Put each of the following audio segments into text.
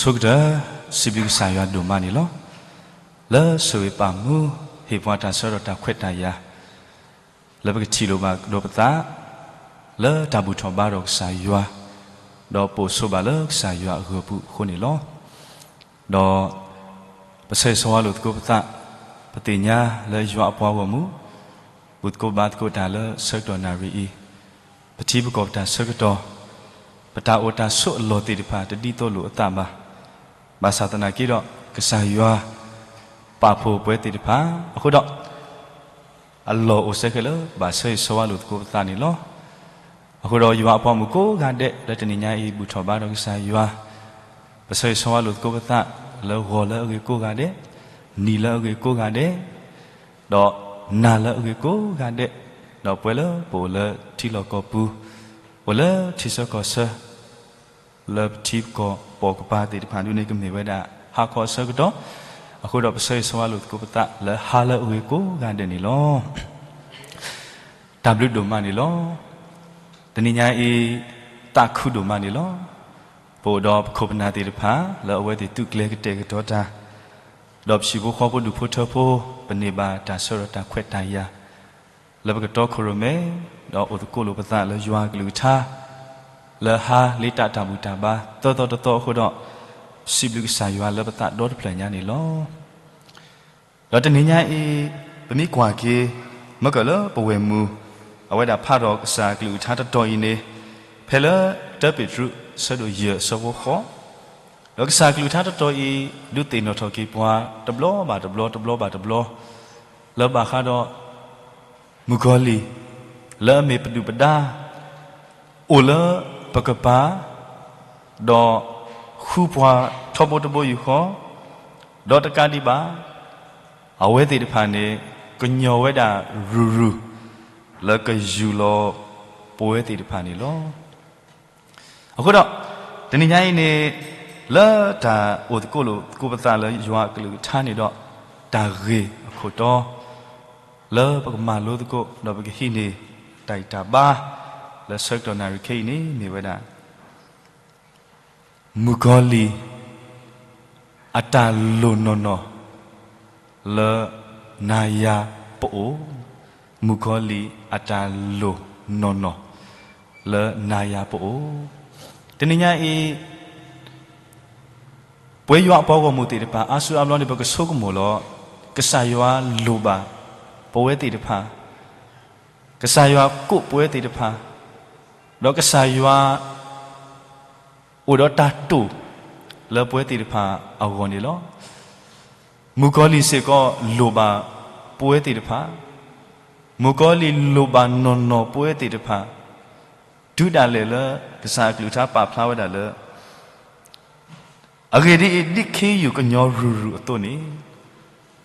ဆိကတၢၢ်, စံးဘျုးကစၢ်ယွၤဒိၣ်မးန့ၣ်လီၤ. လၢဆိၣ်ဂ့ၤပာ်မူ ဟ့ၣ်ပှၤတၢ်ဆၢကတီၢ်တၢ်ခွဲးတၢ်ယာ် လၢပကထံၣ်လိာ်ဘၣ်ကဒီးပသး လၢတၢ်ဘူၣ်ထီၣ်ဘါထီၣ်ကစၢ်ယွၤ, ဒီးပိာ်ဆိဘၣ်လၢကစၢ်ယွၤအဂၢၤပူၤအဃိန့ၣ်လီၤ. ဒီးပဆၢဂ့ၤဆၢဝါလိာ်သကိးပသး, ပသ့ၣ်ညါလၢယွၤအပှၤဂီၢ်မုၢ် ဘူၣ်သကိးဘါသကိးတၢ်လၢဆၢကတီၢ်နၣ်ရံၣ်အံၤ, ပထံပကီၢ်ပတၢ်ဆၢကတီၢ်, ပတၢ်အိၣ်တၢ်ဆိးအလီၢ်သ့ၣ်တဖၣ်တဒ်သိးလိာ်အသးဘၣ်. ဘၣ်ဆၣ်သနာ်က့ဒီး ကစၢ်ယွၤပာ်ဖှိၣ်ပဝဲသ့ၣ်တဖၣ်အဃိဒီး အလီၢ်အိၣ်စဲခဲလၢာ် ဘၣ်ဆၢဂ့ၤဆၢဝါလိာ်သကိးပသးန့ၣ်လီၤ. အဃိဒီးယွၤအပှၤမုၣ်ကိးဂၤဒဲး လၢတနံၤညါအံၤ ဘူၣ်ထီၣ်ဘါထီၣ်ကစၢ်ယွၤ, ပဆၢဂ့ၤဆၢဝါလိာ်သကိးပသး လၢဂီၤလၢအဂ့ၤကိးဂၤဒဲး, နံၤလၢအဂ့ၤကိးဂၤဒဲး, ဒီးနၤလၢအဂ့ၤကိးဂၤဒဲး, ဒီးပဝဲလၢပအိၣ်လၢထံလီၢ်ကီၢ်ပူၤ, အိၣ်လၢထံဆၢကီၢ်ဆၢ လၢပထံပကီၢ်ပီၢ်ကပၤသ့ၣ်တဖၣ်ဒုန့ၣ် ကမ့ၢ်ဝဲဒၣ်ဟါခီအဆၢကတီၢ်, အဃိဒီးပဆၢဂ့ၤဆၢဝါလိာ်သကိးပသးလၢဟါလၢအဂ့ၤကိးဂၤဒဲးန့ၣ်လီၤ. တၢ်ဘျုးဒိၣ်မးန့ၣ်လီၤ. တနံၤညါအံၤ သးခုဒိၣ်မးန့ၣ်လီၤ. ပအိၣ်ဒီးပခိၣ်ပနၢ်သ့ၣ်တဖၣ် လၢအဝဲသ့ၣ်သုးကျဲၤကတဲာ်ကတီၤတၢ်, ဒီးပဟံၣ်ဖိဃီဖိဒူၣ်ဖိထၢဖိ ပန့ၢ်ဘၣ်တၢ်ဆၢကတီၢ်တၢ်ခွဲးတၢ်ယာ် လၢပကတီခိၣ်ရိၣ်မဲ, ဒီးအိၣ်သကိးလိာ်ပသးလၢယွၤအကလုၢ်ကထါ, လၢဟါလၢတၢ်ဘူၣ်တၢ်ဘါ သၢသီတသီအဃိဒီး, စံးဘျုးကစၢ်ယွၤလၢပသးဒီတဖျၢၣ်ညါန့ၣ်လီၤ. ဒီးတနံၤညါအံၤ ပမ့ၢ်ကွၢ်က့ၤ မ့ၢ်ကၢၢ်လၢပဝဲၢ်မုၢ် အဝဲဒၣ်ဖးထီၣ်ကစၢ်ကလုၢ်ကထါတတီၤအံၤန့ၣ်, ဖဲလၢ တၢပ့းတရူး အဆၢဒိၣ်ယဲၢ်အဆၢဖိဃိး, ဒီးကစၢ်ကလုၢ်ကထါတတီၤအံၤ ဒုးသ့ၣ်နီၣ်ထီၣ်က့ၤပှၤ တဘျီဘၣ်တဘျီ တဘျီဘၣ်တဘျီ လၢဘၣ်ဃးဒီး မုၣ်ကီၤလံၢ် လၢအမ့ၢ်ပဒုၣ်ပဒါ အိၣ်လၢပကပၤ, ဒီးဃုပှၤထီဘိတဘိယူၢ်ဃီ, ဒီးတကးဒံးဘၣ် အဝဲသ့ၣ်တဖၣ်န့ၣ် ကညီၤဝဲဒၣ်ရုၢ်ရုၢ် လၢကယူၢ်လီၤပဝဲသ့ၣ်တဖၣ်န့ၣ်လီၤ. အဃိဒီး တနံၤညါအံၤန့ၣ် လၢတၢ်အိၣ်သကိးလိာ်သကိးပသးလၢယွၤအကလုၢ်ကထါန့ၣ်ဒီး တၢ်ဂ့ၢ်အခိၣ်တီ လၢပကမၤလိသကိး ဒီးပကဟံးန့ၢ်တၢ်ဂံၢ်တၢ်ဘါ လၢဆၢကတီၢ်နၣ်ရံၣ်ခဲအံၤန့ၣ် မ့ၢ်ဝဲဒၣ် မုၣ်ကီၤလံၢ် အတၢ်လိၣ်နီၢ်နီၢ် လၢနၤယၤပအိၣ်, မုၣ်ကီၤလံၢ်အတၢ်လိၣ်နီၢ်နီၢ် လၢနၤယၤပအိၣ်. တနံၤညါအံၤ ပဝဲယွၤအပှၤဂီၢ်မုၢ်သ့ၣ်တဖၣ် အါစုအါဘျီန့ၣ် ပကဆိကမိၣ်လီၤ, ကစၢ်ယွၤလိၣ်ဘၣ်ပဝဲသ့ၣ်တဖၣ်, ကစၢ်ယွၤကိးပဝဲသ့ၣ်တဖၣ်, ဒီးကစၢ်ယွၤ အိၣ်ဒီးတၢ်တိာ် လၢပဝဲသ့ၣ်တဖၣ်အဂီၢ်န့ၣ်လီၤ. မုၣ်ကီၤလံၢ်စ့ၢ်ကီးလိၣ်ဘၣ်ပဝဲသ့ၣ်တဖၣ်, မုၣ်ကီၤလံၢ်လိၣ်ဘၣ်နီၢ်နီၢ်ပဝဲသ့ၣ်တဖၣ်, တုၤဒၣ်လဲာ်လၢကစၢ်အကလုၢ်ကထါပာ်ဖျါဝဲဒၣ်လၢ အဂ့ၢ်ဒ်အံၤ, ဒ်ခ့ယုၢ်ကညီရုၢ်ရုၢ်အသိးန့ၣ်,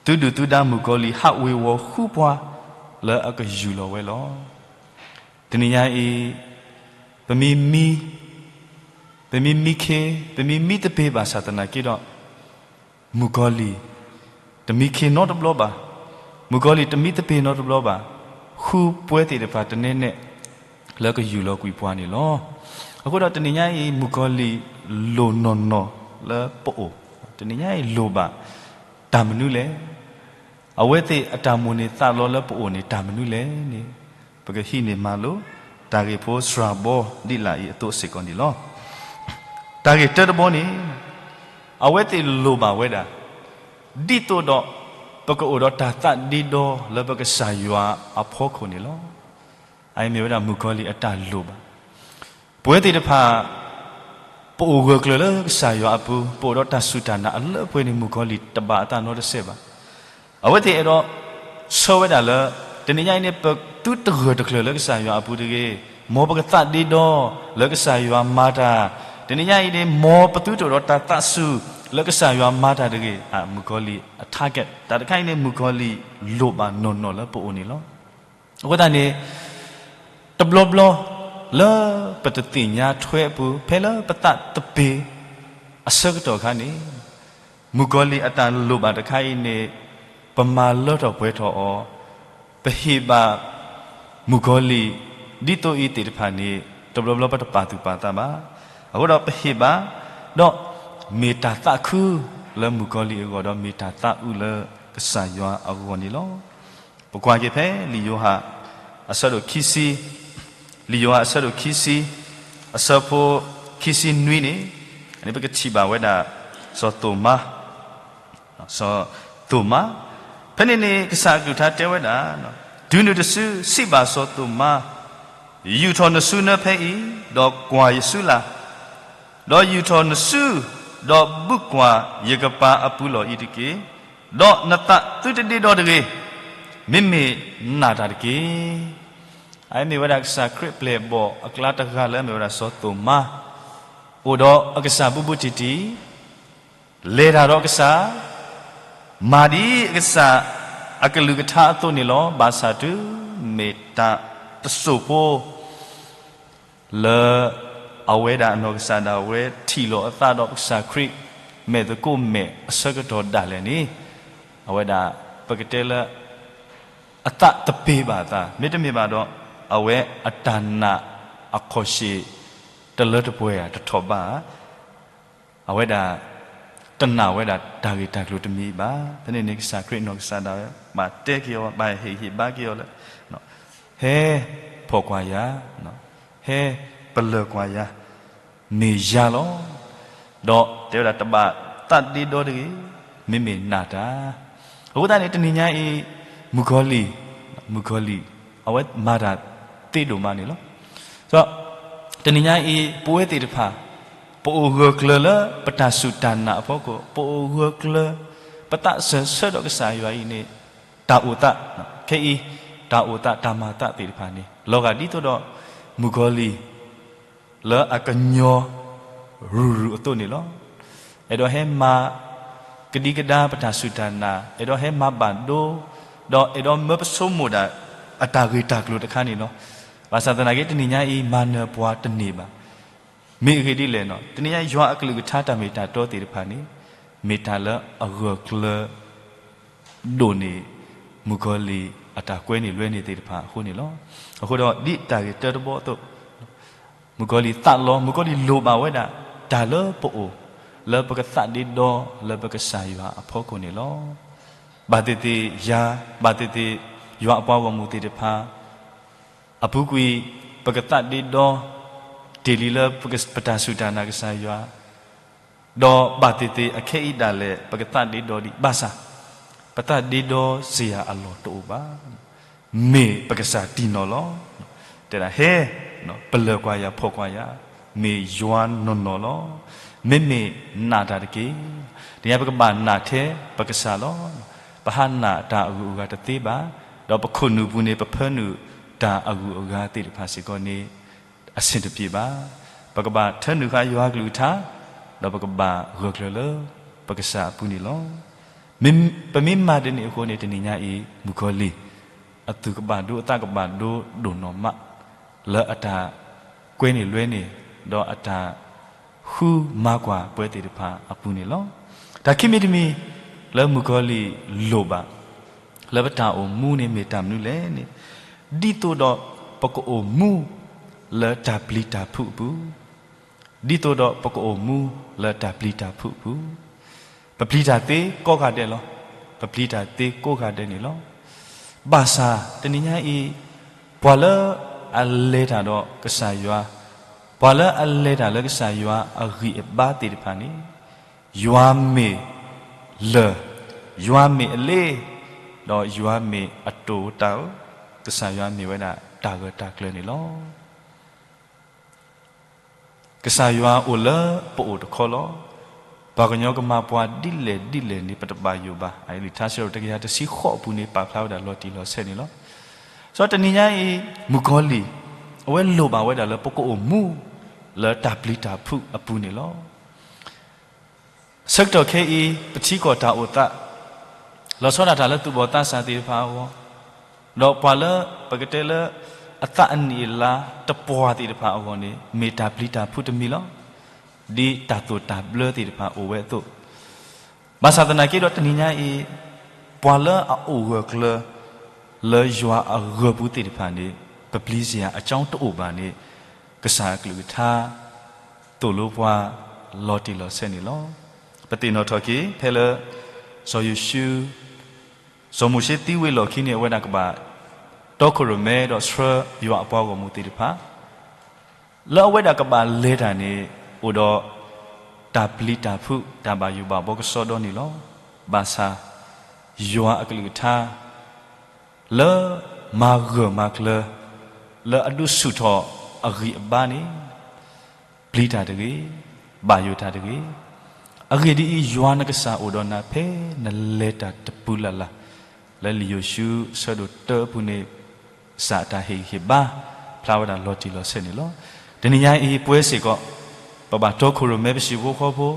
သုဒုၣ်သုဒါမုၣ်ကီၤလံၢ်ဟးဝ့ၤဝီၤဃုပှၤ လၢအကယူၢ်လီၤဝဲလီၤ. တနံၤညါအံၤ ပမ့ၢ်မံ, ပမ့ၢ်မံခ့, ပမ့ၢ်မံသပ့ၤဘၣ်ဆၣ်သနာ်က့ဒီး, မုၣ်ကီၤလံၢ် တမံခ့နီတဘျီဘၣ်, မုၣ်ကီၤလံၢ်တမံသပ့ၤနီတဘျီဘၣ်, ဃုပဝဲသ့ၣ်တဖၣ်တနဲနဲ လၢကယူၢ်လီၤကွံာ်ပှၤန့ၣ်လီၤ. အဃိဒီးတနံၤညါအံၤ မုၣ်ကီၤလံၢ်လိၣ်နီၢ်နီၢ်လၢပအိၣ်, တနံၤညါအံၤလိၣ်ဘၣ်တၢ်မနုၤလဲၣ်. အဝဲသ့ၣ်အတၢ်မိၣ်န့ၢ်သးလီလၢပအိၣ်န့ၣ် တၢ်မနုၤလဲၣ်န့ၣ်, ပကဟံးန့ၢ်မၤလိ တၢ်ဂ့ၢ်ဖိစှၤဘီဒ်လာ်အံၤအသိးစ့ၢ်ကီးန့ၣ်လီၤ. တၢ်ဂ့ၢ်တၢတဘီန့ၣ်, အဝဲသ့ၣ်လိၣ်ဘၣ်ဝဲဒၣ် ဒ်သိးဒီး ပကအိၣ်ဒီးတၢ်သးဒ့ဒီလၢပကစၢ်ယွၤအဖီခိၣ်န့ၣ်လီၤ. အအံၤမ့ၢ်ဝဲဒၣ်မုၣ်ကီၤလံၢ်အတၢ်လိၣ်ဘၣ်. ပဝဲသ့ၣ်တဖၣ် ပအိၣ်ဂၢၢ်ကျၢၤလၢကစၢ်ယွၤအပူၤ, ပအိၣ်ဒီးတၢ်စူၢ်တၢ်နာ်အလၢအပှဲၤန့ၣ် မုၣ်ကီၤလံၢ်တဘၣ်အသးနီတစဲးဘၣ်. အဝဲသ့ၣ်အဲၣ်ဒိးဆၢဝဲဒၣ်လၢ တနံၤညါအံၤန့ၣ် ပသုတဂၢၢ်တကျၢၤလၢကစၢ်ယွၤအပူၤတဂ့ၤ, မ်ပကသးဒ့ဒီလၢကစၢ်ယွၤမၤတၢ်, တနံၤညါအံၤန့ၣ် မ်ပသုတအိၣ်ဒီးတၢ်သးစူၤလၢကစၢ်ယွၤမၤတၢ်တဂ့ၤ, မုၣ်ကီၤလံၢ်အ target တၢ်တခါအံၤန့ၣ် မုၣ်ကီၤလံၢ်လိၣ်ဘၣ်နီၢ်နီၢ်လၢပအိၣ်န့ၣ်လီၤ. အဃိသတးန့ၣ် တဘျီဘျီ လၢပတသ့ၣ်ညါထွဲအပူၤ ဖဲလၢပသးသပ့ၤအဆၢကတီၢ်အခါန့ၣ်, မုၣ်ကီၤလံၢ်အတၢ်လိၣ်ဘၣ်တခါအံၤန့ၣ် ပမၤလၢထီၣ်ပှဲၤထီၣ်အီၤ, ပဟ့ၣ်ဘၣ်မုၣ်ကီၤလံၢ် ဒ်သိးအံၤသ့ၣ်တဖၣ်န့ၣ် တဘျီဘျီပတပာ်သူၣ်ပာ်သးဘၣ်. အဃိဒီးပဟ့ၣ်ဘၣ်, ဒီး မ့ၢ်တၢ်သးခုလၢမုၣ်ကီၤလံၢ်အဂီၢ် ဒီးမ့ၢ်တၢ်သးအုးလၢကစၢ်ယွၤအဂီၢ်န့ၣ်လီၤ. ပကွၢ်က့ၤဖဲလံာ်ယိၤဟၣ် အဆၢဒိၣ်ခံဆံ, လံာ်ယိၤဟၣ်အဆၢဒိၣ်ခံဆံ, အဆၢဖိခံဆံနွံန့ၣ်, အန့ၣ်ပကထံၣ်ဘၣ်ဝဲဒၣ် စီၤသိၣ်မါ စီၤသိၣ်မါ, ဖဲန့ၣ်န့ၣ် ကစၢ်အကလုၢ်ကထါတဲဝဲဒၣ်, တုၤနုၤတစု စံးဘၣ်စီၤသိၣ်မါ, ယူာ်ထီၣ်နစုနၢဖဲအံၤ, ဒီးကွၢ်ယစုလၢ်, ဒီးယူာ်ထီၣ်နစု, ဒီးဘုၣ်ကွၢ်ယကပၤအပူၤလီၢ်အံၤတက့ၢ်. ဒီးနသးသုတဒ့ဒီတဂ့ၤ, မ့မ့ၢ်နာ်တၢ်တက့ၢ်. အမ့ၢ်ဝဲဒၣ်ကစၢ်ခရံာ်ပျဲၢ်ဘီၣ်အကျါတဂၤလၢအမ့ၢ်ဝဲဒၣ်စီၤသိၣ်မါ, အိၣ်ဒီးအကစၢ်ဘူးဘူးတံၢ်တံၢ်, လဲၤတၢ်ဒီးကစၢ်, မၤဒ်အကစၢ်အကလုၢ်ကထါအသိးန့ၣ်လီၤ. ဘၣ်ဆၣ်တုၤမ့ၢ်တၢ်တစိၢ်ဖိ လၢအဝဲဒၣ်အနီၢ်ကစၢ်ဒၣ်ဝဲ ထံၣ်လိာ်အသးဒီးကစၢ်ခရံာ် မဲာ်သကိးမဲာ်အဆၢကတီၢ်ဒၣ်လဲာ်န့ၣ်, အဝဲဒၣ် ပကတဲလၢ အသးတပ့ၤဘၣ်အသး, မ့တမ့ၢ်ဘၣ်ဒီး အဝဲအတၢ်နာ်အခီၣ်ရှ့ၣ် တလၢတပှဲၤဧါ တထီၣ်ဘးဧါ, အဝဲဒၣ် တနာ်ဝဲဒၣ်တၢ်ဂ့ၢ်တၢ်ကျိၤတမံၤဘၣ်. ဖဲန့ၣ်န့ၣ် ကစၢ်ခရံာ်နီၢ်ကစၢ်ဒၣ်ဝဲ ဘၣ်တဲက့ၤအီၤ ဘၣ်ဟ့ၣ်ဂံၢ်ဟ့ၣ်ဘါက့ၤအီၤလၢ ဟဲဖီၣ်ကွၢ်ယၤ, ဟဲပလၢၢ်ကွၢ်ယၤ, မ့ၢ်ယၤလီၤ. ဒီးတဲဝဲဒၣ် တဘၣ်သးဒ့ဒီတဂ့ၤ, မ့မ့ၢ်နာ်တၢ်. အဃိသတးန့ၣ် တနံၤညါအံၤ မုၣ်ကီၤလံၢ်, မုၣ်ကီၤလံၢ် အဝဲမၤတၢ်သ့ဒိၣ်မးန့ၣ်လီၤ. ဒီးတနံၤညါအံၤ ပဝဲသ့ၣ်တဖၣ် ပအိၣ်ဂၢၢ်ကျၢၤလၢပတၢ်စူၢ်တၢ်နာ်အဖီခိၣ်, ပအိၣ်ဂၢၢ်ကျၢၤ ပသးစၢၢ်ဆၢဒီးကစၢ်ယွၤအံၤန့ၣ် တၢ်အိၣ်သး, ခဲအံၤ တၢ်အိၣ်သးတၢ်မၤသးသ့ၣ်တဖၣ်န့ၣ် လီၤဂာ်ဒ်သိးဒီး မုၣ်ကီၤလံၢ် လၢအကညီ ရူၤရူၤအသိးန့ၣ်လီၤ. အဲၣ်ဒိးဟဲမၤကဒံကဒါပတၢ်စူၢ်တၢ်နာ်, အဲၣ်ဒိးဟဲမၤဘၣ်ဒိ, ဒီးအဲၣ်ဒိးမၢပဆိကမိၣ်ဒၣ် အတၢ်ဂ့ၢ်တၢ်ကျိၤတခါန့ၣ်လီၤ. ဘၣ်ဆၣ်သနာ်က့ တနံၤညါအံၤ မၤနၢၤပှၤတန့ၢ်ဘၣ်. မ့ၢ်အဂ့ၢ်ဒ်လဲၣ်န့ၣ်, တနံၤညါယွၤအကလုၢ်ကထါတၢ်မ့ၢ်တၢ်တီသ့ၣ်တဖၣ်န့ၣ် မ့ၢ်တၢ်လၢအဂၢၢ်ကျၢၤ ဒိၣ်န့ၢ် မုၣ်ကီၤလံၢ်အတၢ်ကွဲန့ၢ်လွဲန့ၢ်သ့ၣ်တဖၣ်အဃိန့ၣ်လီၤ. အဃိဒီးဒ်တၢ်ဂ့ၢ်တၢတဘီအသိး, မုၣ်ကီၤလံၢ်သးလီ, မုၣ်ကီၤလံၢ်လိၣ်ဘၣ်ဝဲဒၣ် တၢ်လၢပအိၣ် လၢပကသးဒ့ဒီလၢပကစၢ်ယွၤအဖီခိၣ်န့ၣ်လီၤ. ဘၣ်သ့ၣ်သ့ၣ်ယၤ, ဘၣ်သ့ၣ်သ့ၣ်ယွၤအပှၤဂီၢ်မုၢ်သ့ၣ်တဖၣ် အပူၤကွံာ် ပကသးဒ့ဒီ တ့ၢ်လံလၢပတၢ်စူၢ်တၢ်နာ်ကစၢ်ယွၤ, ဒီးဘၣ်သ့ၣ်သ့ၣ်အခဲအံၤဒၣ်လဲာ် ပကသးဒ့ဒီဒံးဘၣ်ဆၣ်, ပသးဒ့ဒီစ့ၢ်ယၤအလီၢ်တအိၣ်ဘၣ်. မ့ၢ်ပကစၢ်တံၢ်နီၢ်လီၤ. တဲဒၣ်ဟဲ, ပလၢၢ်ကွၢ်ယၤဖီၣ်ကွၢ်ယၤ, မ့ၢ်ယွၤနီၢ်နီၢ်လီၤ. မ့မ့ၢ်နာ်တၢ်တက့ၢ်. တနံၤညါပကဘၣ်နာ်ထဲပကစၢ်လီၤ. ပဟးနာ်တၢ်အဂုၤအဂၤတသ့ဘၣ်, ဒီးပခိၣ်နူာ်ပူၤန့ၣ် ပဖၢနုာ်တၢ်အဂုၤအဂၤသ့ၣ်တဖၣ်စ့ၢ်ကီးန့ၣ် အဆင်တပြေဘၣ်. ပကဘၣ်ထၢနုာ်ဃာ်ယွၤကလုၢ်ကထါ, ဒီးပကဘၣ်ဂၢၢ်ကျၢၤလၢပကစၢ်အပူၤန့ၣ်လီၤ. မ့ၢ်ပမ့ၢ်မၤဒ်န့ၣ်အဃိန့ၣ် တနံၤညါအံၤ မုၣ်ကီၤလံၢ် အသူၣ်ကဘၣ်ဒိအသးကဘၣ်ဒိဒိၣ်နီၢ်မး လၢအတၢ်ကွဲန့ၢ်လွဲန့ၢ် ဒီးအတၢ်ဃုမၤကွၢ်ပဝဲသ့ၣ်တဖၣ်အပူၤန့ၣ်လီၤ. တၢ်ခံမံၤတမံၤ လၢမုၣ်ကီၤလံၢ်လိၣ်ဘၣ် လၢပတၢ်အိၣ်မူန့ၣ်မ့ၢ်တၢ်မနုၤလဲၣ်န့ၣ်, ဒ်သိးဒီးပကအိၣ်မူ လၢတၢ်ပျံၤတၢ်ဖုးအပူၤ, ဒ်သိးဒီးပကအိၣ်မူ လၢတၢ်ပျံၤတၢ်ဖုးအပူၤ, ပပျံၤတၢ်သ့ကိးဂၤဒဲးလီၤ. ပပျံၤတၢ်သ့ကိးဂၤဒဲးန့ၣ်လီၤ. ဘၣ်ဆၣ်တနံၤညါအံၤ ပှၤလၢအလဲၤတၢ်ဒီးကစၢ်ယွၤ, ပှၤလၢအလဲၤတၢ်လၢကစၢ်ယွၤအဂံၢ်အဘါသ့ၣ်တဖၣ်န့ၣ်, ယွၤမ့ၢ်လၢၢ်, ယွၤမ့ၢ်အလ့, ဒီးယွၤမ့ၢ်အတိာ်တၢ်ဧိၤ, ကစၢ်ယွၤမ့ၢ်ဝဲဒၣ်တၢ်ဂၢၢ်တၢ်ကျၢၤန့ၣ်လီၤ. ကစၢ်ယွၤအိၣ်လၢပအိၣ်တခီလီၤ. ပှၤကညီကမၤပှၤဒ်လဲၣ်ဒ်လဲၣ်န့ၣ် ပတဘၣ်ယိၣ်ဘၣ်. လံာ်ထါစံးထီၣ်ပတြၢၤ တဆံဃိးအပူၤန့ၣ် ပာ်ဖျါဝဲဒၣ်လီၤတံၢ်လီၤဆဲးန့ၣ်လီၤ. ဒီးတနံၤညါအံၤ မုၣ်ကီၤလံၢ် အဝဲလိၣ်ဘၣ်ဝဲဒၣ်လၢပကအိၣ်မူ လၢတၢ်ပျံၤတၢ်ဖုးအပူၤန့ၣ်လီၤ. ဆၢကတီၢ်ခဲအံၤ ပထံကီၢ်တၢ်အိၣ်သး လီၤဆီဒၣ်တၢ်လၢသူၣ်ဘီၣ်သးစၢ်သ့ၣ်တဖၣ်အဂီၢ်, ဒီးပှၤလၢပကတဲလၢ အသးအနံၣ်အလါတပှၢ်သ့ၣ်တဖၣ်အဂီၢ်န့ၣ် မ့ၢ်တၢ်ပျံၤတၢ်ဖုးတမံၤလီၤ. ဒ်တၢ်သိၣ်တၢ်ဘျၢသ့ၣ်တဖၣ်အိၣ်ဝဲအသိး, ဘၣ်ဆၣ်သနာ်က့ဒီးတနံၤညါအံၤ ပှၤလၢအအိၣ်ဂၢၢ်ကျၢၤ လၢယွၤအဂၢၢ်ပူၤသ့ၣ်တဖၣ်န့ၣ် ပပျံၤစ့ၢ်ယၤအကြောင်းတအိၣ်ဘၣ်န့ၣ် ကစၢ်အကလုၢ်ကထါ သိၣ်လိပှၤ လီၤတံၢ်လီၤဆဲးန့ၣ်လီၤ. ပသ့ၣ်နီၣ်ထီၣ်က့ၤ ဖဲလၢ စီၤယိၤၡူ, စီၤမိၤၡ့သံဝံၤအလီၢ်ခံန့ၣ် အဝဲဒၣ်ကဘၣ်တီခိၣ်ရိၣ်မဲဒီးဆှၢယွၤအပှၤဂီၢ်မုၢ်သ့ၣ်တဖၣ် လၢအဝဲဒၣ်ကဘၣ်လဲၤတၢ်န့ၣ် အိၣ်ဒီးတၢ်ပျံၤတၢ်ဖုး တၢ်ဘၣ်ယိၣ်ဘၣ်ဘီကစီဒီန့ၣ်လီၤ. ဘၣ်ဆၣ် ယွၤအကလုၢ်ကထါ လၢမၤဂၢၢ်မၤကျၢၤ လၢအဒုးဆူၣ်ထီၣ်အဂံၢ်အဘါန့ၣ် ပျံၤတၢ်တဂ့ၤ, ဘၣ်ယိၣ်တၢ်တဂ့ၤ. အဂ့ၢ်ဒ်အံၤ, ယွၤနကစၢ်အိၣ်ဒီးနၤ ဖဲနလဲၤတၢ်တပူၤလၢ်လၢ်, လၢလံာ်ယိၤၡူအဆၢဒိၣ်တၢအပူၤန့ၣ် ကစၢ်အတၢ်ဟ့ၣ်ဂံၢ်ဟ့ၣ်ဘါ ဖျါဝဲဒၣ်လီၤတံၢ်လီၤဆဲးန့ၣ်လီၤ. တနံၤညါအံၤ ပဝဲစ့ၢ်ကီး ပဘၣ်တီခိၣ်ရိၣ်မဲပဟံၣ်ဖိဃီဖိ,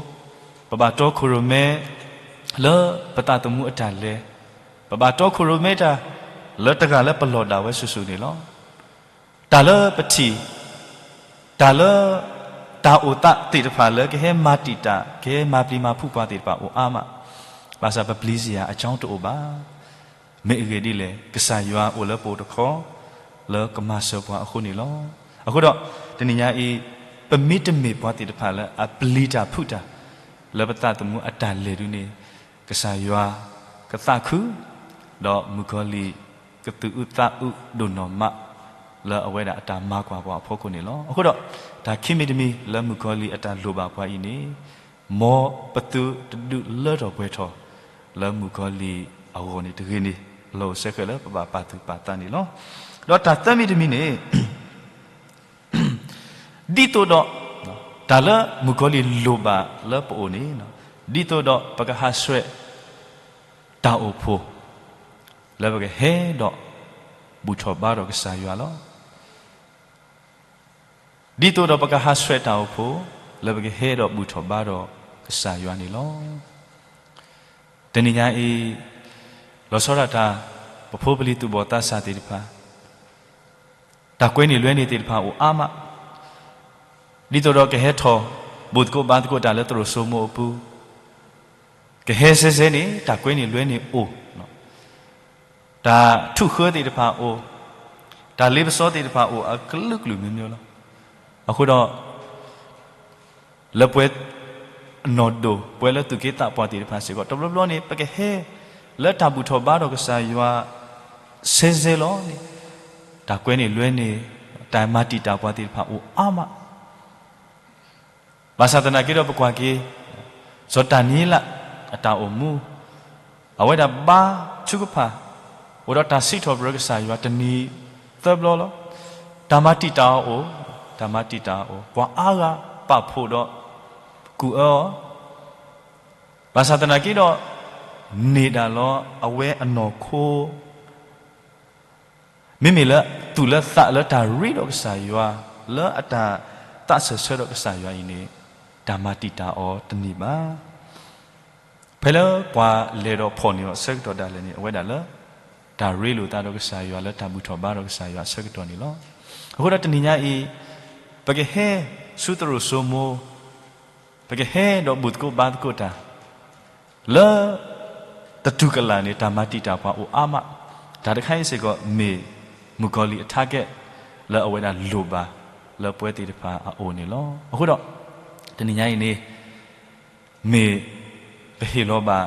ပဘၣ်တီခိၣ်ရိၣ်မဲ လၢပသးသမူအတၢ်လဲၤ, ပဘၣ်တီခိၣ်ရိၣ်မဲတၢ် လၢတဂၤလၢပလီၢ်ဒၣ်ဝဲစုာ်စုာ်န့ၣ်လီၤ. တၢ်လၢပထံၣ်, တၢ်လၢ တၢ်အိၣ်သးသ့ၣ်တဖၣ်လၢကဟဲမၤတံာ်တာ် ကဟဲမၤပျံၤမၤဖုးပှၤသ့ၣ်တဖၣ်အိၣ်အါမး, ဘၣ်ဆၣ်ပပျံၤစ့ၢ်ယၤအကၠီတအိၣ်ဘၣ်. မ့ၢ်အဂ့ၢ်ဒ်လဲၣ်, ကစၢ်ယွၤအိၣ်လၢပအိၣ်တခီ လၢကမၤစၢၤပှၤအဃိန့ၣ်လီၤ. အဃိဒီး တနံၤညါအံၤ ပမ့ၢ်တမ့ၢ်ပှၤသ့ၣ်တဖၣ်လၢအပျံၤတၢ်ဖုးတၢ် လၢပသးသမူအတၢ်လဲၤဒုန့ၣ် ကစၢ်ယွၤကသးခု ဒီးမုၣ်ကီၤလံၢ်ကသူၣ်အုးသးအုးဒိၣ်နီၢ်မး လၢအဝဲဒၣ်အတၢ်မၤကွၢ်ပှၤအဖီခိၣ်န့ၣ်လီၤ. အဃိဒီး တၢ်ခံမံၤတမံၤလၢမုၣ်ကီၤလံၢ်အတၢ်လိၣ်ဘၣ်ပှၤအံၤန့ၣ် မ်ပသုတဒုးလၢထီၣ်ပှဲၤထီၣ် လၢမုၣ်ကီၤလံၢ်အဂီၢ်န့ၣ်တဂ့ၤန့ၣ် လီၤအိၣ်စဲဃဲၤလၢပဘၣ်ပာ်သူၣ်ပာ်သးန့ၣ်လီၤ. ဒီးတၢ်သၢမံၤတမံၤန့ၣ် ဒ်သိးဒီး တၢ်လၢမုၣ်ကီၤလံၢ်လိၣ်ဘၣ်လၢပအိၣ်န့ၣ် ဒ်သိးဒီးပကဟးဆှဲးတၢ်အိၣ်ဖှိၣ် လၢပကဟဲဒီးဘူၣ်ထီၣ်ဘါထီၣ်ကစၢ်ယွၤလီၤ. ဒ်သိးဒီးပကဟးဆှဲးတၢ်အိၣ်ဖှိၣ် လၢပကဟဲဒီးဘူၣ်ထီၣ်ဘါထီၣ်ကစၢ်ယွၤန့ၣ်လီၤ. တနံၤညါအံၤ လီၤဆီဒၣ်တၢ် ပဖိပလံၤသူၣ်ဘီၣ်သးစၢ်သ့ၣ်တဖၣ် တၢ်ကွဲန့ၢ်လွဲန့ၢ်သ့ၣ်တဖၣ်အိၣ်အါမး, ဒ်သိးဒီးကဟဲထီၣ် ဘူၣ်သကိးဘါသကိးတၢ်လၢသရိာ်စိမိၤအပူၤ, ကဟဲစဲစဲန့ၣ် တၢ်ကွဲန့ၢ်လွဲန့ၢ်အိၣ်, တၢ်ထူၣ်ဃၢသ့ၣ်တဖၣ်အိၣ်, တၢ်လ့ပစီသ့ၣ်တဖၣ်အိၣ်အကလုာ်ကလုာ်မံၤမံၤလီၤ. အဃိဒီး လၢပှဲၤ နီၢ်ဒိၣ် ပှဲၤလၢသူၣ်က့သးပှၢ်သ့ၣ်တဖၣ်စ့ၢ်ကီး တဘျီဘျီန့ၣ် ပကဟဲ လၢတၢ်ဘူၣ်ထီၣ်ဘါထီၣ်ကစၢ်ယွၤ စဲစဲလီၤန့ၣ် တၢ်ကွဲန့ၢ်လွဲန့ၢ် တၢ်မၤတံာ်တာ်ပှၤသ့ၣ်တဖၣ်အိၣ်အါမး ဘၣ်ဆၣ်သနာ်က့ဒီးပကွၢ်က့ၤ စီၤဒၤနံးယ့လး အတၢ်အိၣ်မူ အဝဲဒၣ်ဘါထုကဖၣ် အိၣ်ဒီးတၢ်စံးထီၣ်ပတြၢၤကစၢ်ယွၤတနံၤသၢဘျီလီၤ. တၢ်မၤတံာ်တာ်အီၤအိၣ်, တၢ်မၤတံာ်တာ်အီၤအိၣ်, ပှၤအါဂၤပာ်ဖှိၣ်ဒီးကူၣ်အၢအီၤ, ဘၣ်ဆၣ်သနာ်က့ဒီး န့ၢ်ဒၣ်လီၤအဝဲအနီၢ်ခိ မ့မ့ၢ်လၢသူၣ်လၢသးလၢတၢ်ရ့ဒီးကစၢ်ယွၤ လၢအတၢ်သးစၢၢ်ဆၢဒီးကစၢ်ယွၤအံၤန့ၣ် တၢ်မၤတံာ်တာ်အီၤတန့ၢ်ဘၣ်. ဖဲလၢပှၤလဲၤဒီးဖီၣ်န့ၢ်အီၤအဆၢကတီၢ်ဒၣ်လဲာ်န့ၣ် အဝဲဒၣ်လၢ တၢ်ရ့လိာ်သးဒီးကစၢ်ယွၤလၢတၢ်ဘူၣ်ထီၣ်ဘါထီၣ်ကစၢ်ယွၤအဆၢကတီၢ်န့ၣ်လီၤ. အဃိဒီးတနံၤညါအံၤ ပကဟဲဆူသရိာ်စိမိၤ ပကဟဲဒီးဘူၣ်သကိးဘါသကိးတၢ် လၢ တတူၢ်ကလာ်န့ၣ် တၢ်မၤတံာ်တာ်ပှၤအိၣ်အါမး, တၢ်တခါအံၤစ့ၢ်ကီးမ့ၢ် မုၣ်ကီၤလံၢ်အ target လၢအဝဲဒၣ်လိၣ်ဘၣ် လၢပဝဲသ့ၣ်တဖၣ်အအိၣ်န့ၣ်လီၤ. အဃိဒီး တနံၤညါအံၤန့ၣ် မ့ၢ် ပဟ့ၣ်လီၤဘၣ်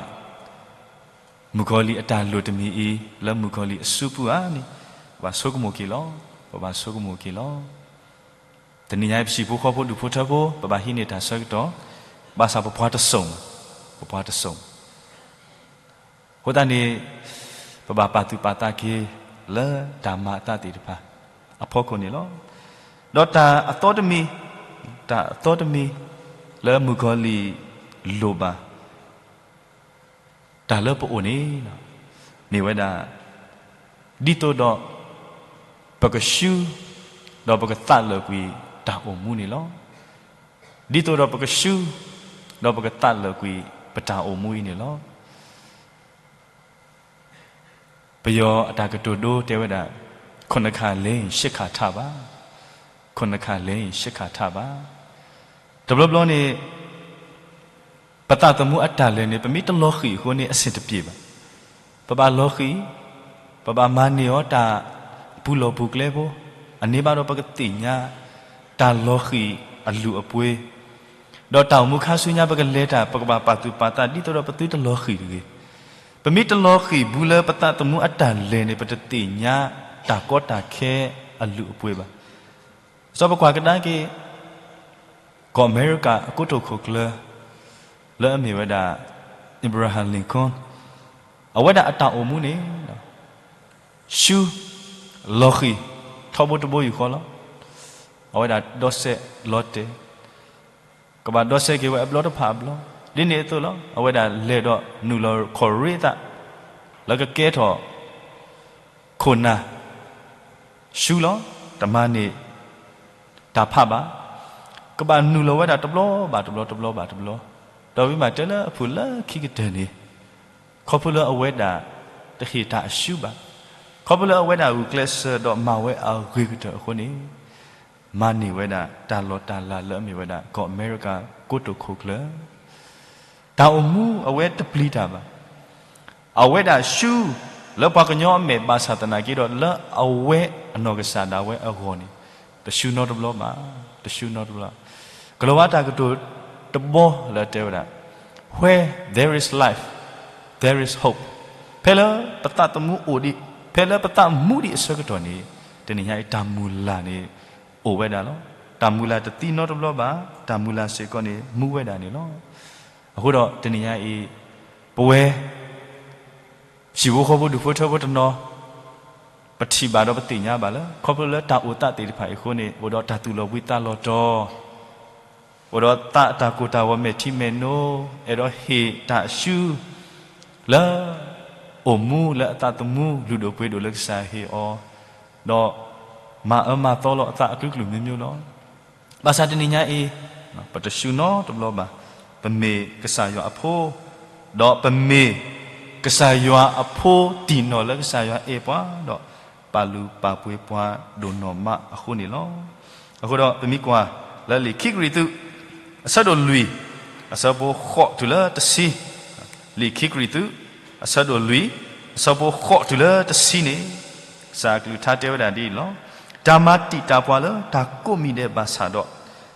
မုၣ်ကီၤလံၢ်အတၢ်လိၣ်တမံၤအံၤ လၢမုၣ်ကီၤလံၢ်အစုပူၤဧါန့ၣ် ပဘၣ်ဆိကမိၣ်က့ၤလီၤ, ပဘၣ်ဆိကမိၣ်က့ၤလီၤ. တနံၤညါအံၤ ပဟံၣ်ဖိဃီဖိဒူၣ်ဖိထၢဖိ ပဘၣ်ဟံးန့ၢ်တၢ်ဆၢကတီၢ်, ဘၣ်ဆၣ်ပပှၤတစိၤ, ပပှၤတစိၤ, အဃိသတးန့ၣ် ပဘၣ်ပာ်သူၣ်ပာ်သးက့ၤ လၢတၢ်မၤအသးသ့ၣ်တဖၣ် အဖီခိၣ်န့ၣ်လီၤ. ဒီးတၢ်အသီတမံၤ, တၢ်အသီတမံၤ လၢမုၣ်ကီၤလံၢ်လိၣ်ဘၣ် တၢ်လၢပအိၣ်န့ၣ် မ့ၢ်ဝဲဒၣ် ဒ်သိးဒီး ပကဆှု ဒီးပကသးလၢာ်ကွံာ်တၢ်အိၣ်မူန့ၣ်လီၤ. ဒ်သိးဒီးပကဆှု ဒီးပကသးလၢာ်ကွံာ်ပတၢ်အိၣ်မူအံၤန့ၣ်လီၤ. ပယီၤအတၢ်ကတိၤဒိတဲဝဲဒၣ် ခုနစ်ခါလဲရင် ရှစ်ခါထပ်ပါ, ခုနစ်ခါလဲရင် ရှစ်ခါထပ်ပါ. တဘျီဘျီန့ၣ် ပသးသမူအတၢ်လဲၤန့ၣ် ပမ့ၢ်တလီၤဃံၤအဃိန့ၣ် အဆင်တပြေဘၣ်. ပဘၣ်လီၤဃံၤ, ပဘၣ်မၤန့ၢ်အီၤတၢ်ပူၤလီၢ်ပူၤကျဲဖိ, အန့ၣ်ဘၣ်ဒီးပကသ့ၣ်ညါ တၢ်လီၤဃံၤအလုၢ်အပှ့ၤ ဒီးတၢ်အိၣ်မူခါဆူညါ ပကလဲၤတၢ် ပကဘၣ်ပာ်သူၣ်ပာ်သး ဒ်သိးဒီးပသုတလီၤဃံၤတဂ့ၤ. ပမ့ၢ်တလီၤဃံၤဘူးလၢပသးသမူအတၢ်လဲၤန့ၣ် ပတသ့ၣ်ညါတၢ်ကီတၢ်ခဲအလုၢ်အပှ့ၤဘၣ်. စီၤပကွၢ်ကဒါက့ၤ ကီၢ်အမဲရကၤအကိတိာ်ခိၣ်ကျၢၢ် လၢအမ့ၢ်ဝဲဒၣ် Abraham Lincoln, အဝဲဒၣ်အတၢ်အိၣ်မူန့ၣ် ဆူ လီၤဃံၤ ထီဘိတဘိယူၢ်ဃီလီၤ. အဝဲဒၣ်ဒီစဲးလီၤတဲာ်, ကဘၣ်ဒီစဲးက့ၤဝဲအဘျီတဖၣ်အဘျီ, ဒ်န့ၣ်အသိးလီၤ. အဝဲဒၣ်လဲၤဒီးနုာ်လီၤခီၣ်ရ့အသး လၢကကဲထီၣ် ခိၣ်နၢ် ဆူလီၤ. တမၤန့ၢ် တၢ်ဖးဘၣ်. ကဘၣ်နုာ်လီၤဝဲဒၣ်တဘျီဘၣ်တဘျီ တဘျီဘၣ်တဘျီ, ဒီးဝံၤမးတဲလၢအဖုၣ်လၢခံကတၢၢ်န့ၣ် ခီဖျိလၢအဝဲဒၣ် တဟ့ၣ်တၢ်အဆူဘၣ်, ခီဖျိလၢအဝဲဒၣ်ဂုာ်ကျဲးစၢးဒီးမၤဝဲအဂ့ၤကတၢၢ်အဃိန့ၣ် မၤန့ၢ်ဝဲဒၣ်တၢ်လီၢ်တၢ်လၤလၢအမ့ၢ်ဝဲဒၣ် ကီၢ်အမဲရကၤကိတိာ်ခိၣ်ကျၢၢ်. တၢ်အိၣ်မူအဝဲတပျံၤတၢ်ဘၣ်. အဝဲဒၣ်ဆူ လၢပှၤကညီအမဲာ်ဘၣ်ဆၣ်သနာ်က့ဒီး လၢအဝဲအနီၢ်ကစၢ်ဒၣ်ဝဲအဂီၢ်န့ၣ် တဆူနီတဘျီဘၣ်, တဆူနီတဘျီ. ကလီၤဝါတၢ်ကတိၤတဘီလၢအတဲဝဲဒၣ်, Where there is life, there is hope. ဖဲလၢပသးသမူအိၣ်ဒံး, ဖဲလၢပသးမူဒံးအဆၢကတီၢ်န့ၣ် တနံၤညါအံၤတၢ်မုၢ်လၢ်န့ၣ် အိၣ်ဝဲဒၣ်လီၤ. တၢ်မုၢ်လၢ်တသံနီတဘျီဘၣ်, တၢ်မုၢ်လၢ်စ့ၢ်ကီးန့ၣ် မူဝဲဒၣ်န့ၣ်လီၤ. အဃိဒီးတနံၤညါအံၤ ပဝဲ ဟံၣ်ဖိဃီဖိဒူၣ်ဖိထၢဖိတနီၤ ပထံၣ်ဘၣ်ဒီးပသ့ၣ်ညါဘၣ်လၢ ခီဖျိလၢတၢ်အိၣ်သးသ့ၣ်တဖၣ်အံၤအဃိန့ၣ် အိၣ်ဒီးတၢ်သူၣ်လီၤဘှံးသးလီၤတီၤ, အိၣ်ဒီးသးအတၢ်ကိၢ်တၢ်ဂီၤမဲာ်ထံမဲာ်နိ, အဲၣ်ဒိးဟ့ၣ်တၢ်အဆူ လၢ အိၣ်မူလၢအသးသမူလုၢ်ဒိၣ်ပှ့ၤဒိၣ်လၢကစၢ်ဟ့ၣ်အီၤ, ဒီး မၤအၢမၤသီလီၤအသးအကလုာ်ကလုာ်မ့ၢ်မ့ၢ်လီၤ. ဘၣ်ဆၣ်တနံၤညါအံၤ ပတဆူနီတဘျီဘၣ်, ပမ့ၢ်ကစၢ်ယွၤအဖိ, ဒီးပမ့ၢ် ကစၢ်ယွၤအဖိတံၢ်နီၢ်လၢကစၢ်ယွၤအဲၣ်ပှၤ, ဒီး ပာ်လုၢ်ပာ်ပှ့ၤပှၤဒိၣ်နီၢ်မးအဃိန့ၣ်လီၤ. အဃိဒီးပမ့ၢ်ကွၢ်လၢလံာ်ခံကရံၣ်သူး အဆၢဒိၣ်လွံၢ် အဆၢဖိဃိးတုၤလၢတဆံ, လံာ်ခံကရံၣ်သူး အဆၢဒိၣ်လွံၢ် အဆၢဖိဃိးတုၤလၢတဆံန့ၣ် ကစၢ်အကလုၢ်ကထါတဲဝဲဒၣ်ဒ်အံၤလီၤ. တၢ်မၤတံာ်တာ်ပှၤလၢတၢ်ကိးမံၤဒဲးဘၣ်ဆၣ်ဒီး,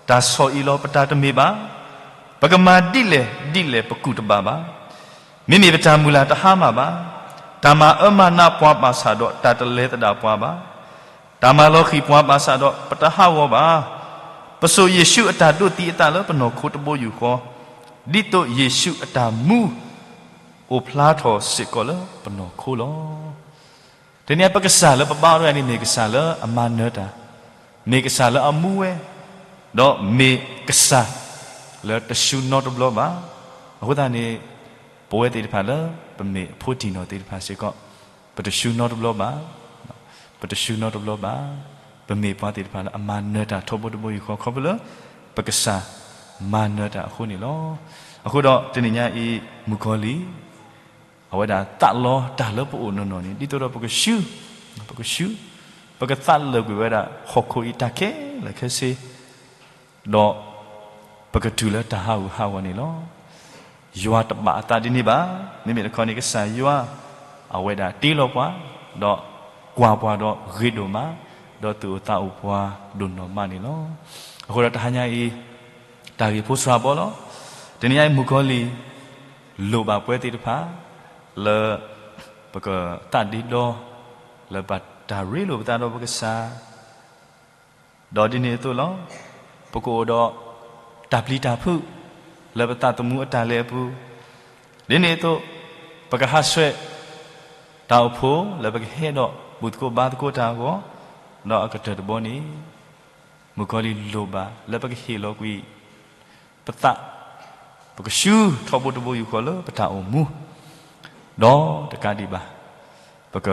တၢ်ဆီၣ်အံၤလီၤပတၢ်တမ့ၢ်ဘၣ်. ပကမၤဒ်လဲၣ်ဒ်လဲၣ်ပကူၣ်တဘၣ်ဘၣ်. မ့မ့ၢ်ပတၢ်မုၢ်လၢ်တဟါမၢ်ဘၣ်. တၢ်မၤအၢမၤနးပှၤဘၣ်ဆၣ်ဒီး တၢ်တလဲၤသဒၣ်ပှၤဘၣ်. တၢ်မၤလီၤဃံၤပှၤဘၣ်ဆၣ်ဒီး ပတဟးဂီၤဘၣ်. ပစိာ်ယ့ၣ်ၡူးအတၢ်ဒိးသံအသးလၢပနီၢ်ခိတဘိယူၢ်ဃီ, ဒ်သိးယ့ၣ်ၡူးအတၢ်မူ အိၣ်ဖျါထီၣ်စ့ၢ်ကီးလၢပနီၢ်ခိလီၤ. တနံၤအံၤပကစၢ်လၢပဘါထီၣ်ဝဲဒၣ်န့ၣ် မ့ၢ်ကစၢ်လၢအမၤနၢၤတၢ်, မ့ၢ်ကစၢ်လၢအမူဝဲ, ဒီးမ့ၢ်ကစၢ် လၢတဆူနီတဘျီဘၣ်. အဃိသတးန့ၣ် ပဝဲသ့ၣ်တဖၣ်လၢ ပမ့ၢ်အဖိတံၢ်နီၢ်သ့ၣ်တဖၣ်စ့ၢ်ကီး ပတဆူနီတဘျီဘၣ်, ပတဆူနီတဘျီဘၣ်, ပမ့ၢ်ပှၤသ့ၣ်တဖၣ်လၢအမၤနၢၤတၢ်ထီဘိတဘိယူၢ်ဃီ ခီဖျိလၢ ပကစၢ်မၤနၢၤတၢ်အဃိန့ၣ်လီၤ. အဃိဒီးတနံၤညါအံၤ မုၣ်ကီၤလံၢ် အဝဲဒၣ်သးလီတၢ်လၢပအိၣ်နီၢ်နီၢ်န့ၣ် ဒ်သိးဒီးပကဆူ, ပကဆူ, ပကသးလၢာ်ကွံာ်ဝဲဒၣ် ဟီၣ်ခိၣ်အံၤတၢ်ခဲလၢာ်ခဲဆ့, ဒီး ပကတုၤလၢတၢ်ဟးဂူာ်ဟးဂီၤန့ၣ်လီၤ. ယွၤတဘၣ်အသးဒ်န့ၣ်ဘၣ်. မ့မ့ၢ်တခီန့ၣ် ကစၢ်ယွၤ အဝဲဒၣ်တ့လီၤပှၤ, ဒီးကွၢ်ပှၤဒီးဂ့ၤဒိၣ်မး, ဒီးသူၣ်အိၣ်သးအိၣ်ပှၤဒိၣ်နီၢ်မးန့ၣ်လီၤ. အဃိဒီးတဟါညါအံၤ တၢ်ဂ့ၢ်ဖိစှၤဘီလီၤ. တနံၤညါအံၤ မုၣ်ကီၤလံၢ် လိၣ်ဘၣ်ပဝဲသ့ၣ်တဖၣ် လၢ ပကသးဒ့ဒီ လၢဘၣ်တၢ်ရ့လိာ်ပသးဒီးပကစၢ် ဒီးဒ်န့ၣ်အသိးလီၤ. ပကအိၣ်ဒီး တၢ်ပျံၤတၢ်ဖုး လၢပသးသမူအတၢ်လဲၤအပူၤ, ဒ်န့ၣ်အသိး ပကဟးဆှဲး တၢ်အိၣ်ဖှိၣ်လၢပကဟဲဒီးဘူၣ်သကိးဘါသကိးတၢ်အဂီၢ် ဒီးအကတၢၢ်တဘီန့ၣ် မုၣ်ကီၤလံၢ်လိၣ်ဘၣ်လၢပကဟ့ၣ်လီၤကွံာ် ပသး, ပကဆူထီဘိတဘိယူၢ်ဃီလၢပတၢ်အိၣ်မူ, ဒီးတကးဒံးဘၣ် ပက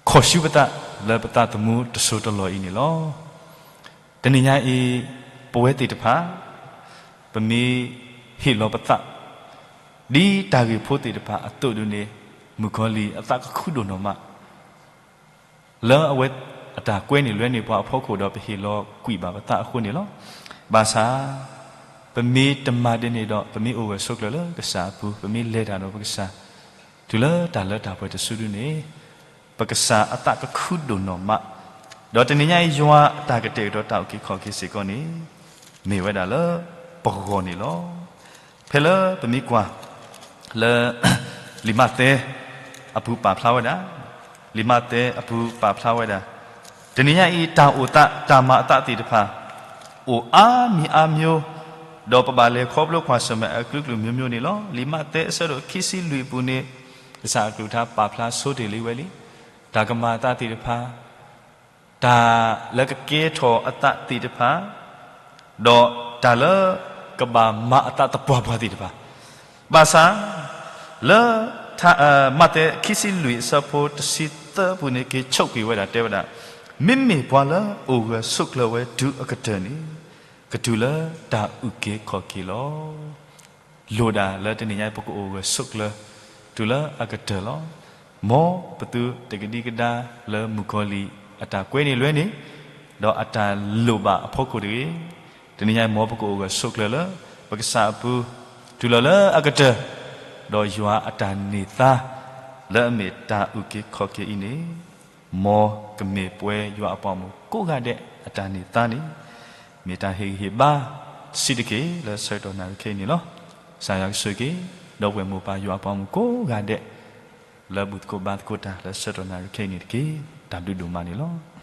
ခီၣ်ဆူပသးလၢပသးသမူတစိၢ်တလီၢ်အံၤန့ၣ်လီၤ. တနံၤညါအံၤ ပဝဲသ့ၣ်တဖၣ် ပမ့ၢ်ဟ့ၣ်လီၤပသး ဒ်တၢ်ဂ့ၢ်ဖိသ့ၣ်တဖၣ်အသိးဒ်န့ၣ် မုၣ်ကီၤလံၢ်အသးကခုဒိၣ်နီၢ်မး လၢအဝဲအတၢ်ကွဲန့ၢ်လွဲန့ၢ်ပှၤအဖီခိၣ်ဒီး ပဟ့ၣ်လီၤကွံာ်ဘၣ်ပသးအဃိန့ၣ်လီၤ. ဘၣ်ဆၣ် ပမ့ၢ်တမၤဒ်န့ၣ်ဒီး ပမ့ၢ်အိၣ်ဂၢၢ်ဆိးကျၢၤလၢကစၢ်အပူၤ, ပမ့ၢ်လဲၤတၢ်ဒီးပကစၢ် တုၤလၢတၢ်လၢတၢ်ပှဲၤတစုဒုန့ၣ် ပကစၢ်အသးကခုဒိၣ်နီၢ်မး, ဒီးတနံၤညါအံၤ ယွၤအတၢ်ကတဲာ်ကတီၤတၢ်အုၣ်က့ၤခီၣ်က့ၤစ့ၢ်ကီးန့ၣ် မ့ၢ်ဝဲဒၣ်လၢပဂီၢ်န့ၣ်လီၤ. ဖဲလၢပမ့ၢ်ကွၢ်လၢ လံာ်မးသဲအပူၤပာ်ဖျါဝဲဒၣ်, လံာ်မးသဲအပူၤပာ်ဖျါဝဲဒၣ်, တနံၤညါအံၤ တၢ်အိၣ်သး တၢ်မၤအသးသ့ၣ်တဖၣ် အိၣ်အါမံၤအါမျိုး, ဒီးပဘၣ်လဲၤခီဖျိကွၢ်ဆၢၣ်မဲာ်အကလုာ်ကလုာ်မျိုးမျိုးန့ၣ်လီၤ. လံာ်မးသဲအဆၢဒိၣ်ခံဆံလွံၢ်အပူၤန့ၣ် ကစၢ်အကလုၢ်ကထါပာ်ဖျါဆိတ့ၢ်လံဝဲလံ, တၢ်ကမၤအသးသ့ၣ်တဖၣ် တၢ်လၢကကဲထီၣ်အသးသ့ၣ်တဖၣ်, ဒီးတၢ်လၢကဘၣ်မၤအသးသပှၢ်ပှၢ်သ့ၣ်တဖၣ်, ဘၣ်ဆၣ် လၢ မးသဲခံဆံလွံၢ်အဆၢဖိတဆံသၢအပူၤန့ၣ် က့ၤဆိးကွံာ်ဝဲဒၣ်တဲဝဲဒၣ်, မ့မ့ၢ်ပှၤလၢအိၣ်ဂၢၢ်ဆိးကျၢၤဝဲတုၤအကတၢၢ်န့ၣ် ကတုၤလၢတၢ်အုၣ်က့ၤခီၣ်က့ၤလီၤ. လိၣ်ဒၣ်လၢတနံၤညါပကအိၣ်ဂၢၢ်ဆိးကျၢၤ တုၤလၢအကတၢၢ်လီၤ. မ်ပသုတကဒံကဒါလၢမုၣ်ကီၤလံၢ်အတၢ်ကွဲန့ၢ်လွဲန့ၣ်, ဒီးအတၢ်လိၣ်ဘၣ်အဖီခိၣ်တဂ့ၤ. တနံၤညါမ်ပကအိၣ်ဂၢၢ်ဆိးကျၢၤလၢပကစၢ်အပူၤ တုၤလီၤလၢအကတၢၢ်, ဒီးယွၤအတၢ်န့ၢ်သါ လၢအမ့ၢ်တၢ်အုၣ်က့ၤခီၣ်က့ၤအံၤန့ၣ် မ်ကမ့ၢ်ပဝဲယွၤအပှၤမိၢ်ကိးဂၤဒဲးအတၢ်န့ၢ်သါန့ၣ်, မ့ၢ်တၢ်ဟ့ၣ်ဂံၢ်ဟ့ၣ်ဘါတဆံးတက့ၢ်လၢဆၢကတီၢ်နၣ်ရံၣ်ခဲအံၤန့ၣ်လီၤ. ကစၢ်ယွၤကဆိၣ်ဂ့ၤက့ၤ ဒီပုၢ်ဝဲၢ်မိၢ်ပၢ်ယွၤအပှၤမိၢ်ကိးဂၤဒဲး လၢဘူၣ်သကိးဘါသကိးတၢ်လၢဆၢကတီၢ်နၣ်ရံၣ်ခဲအံၤန့ၣ်တက့ၢ်. တၢ်ဘျုးဒိၣ်မးန့ၣ်လီၤ.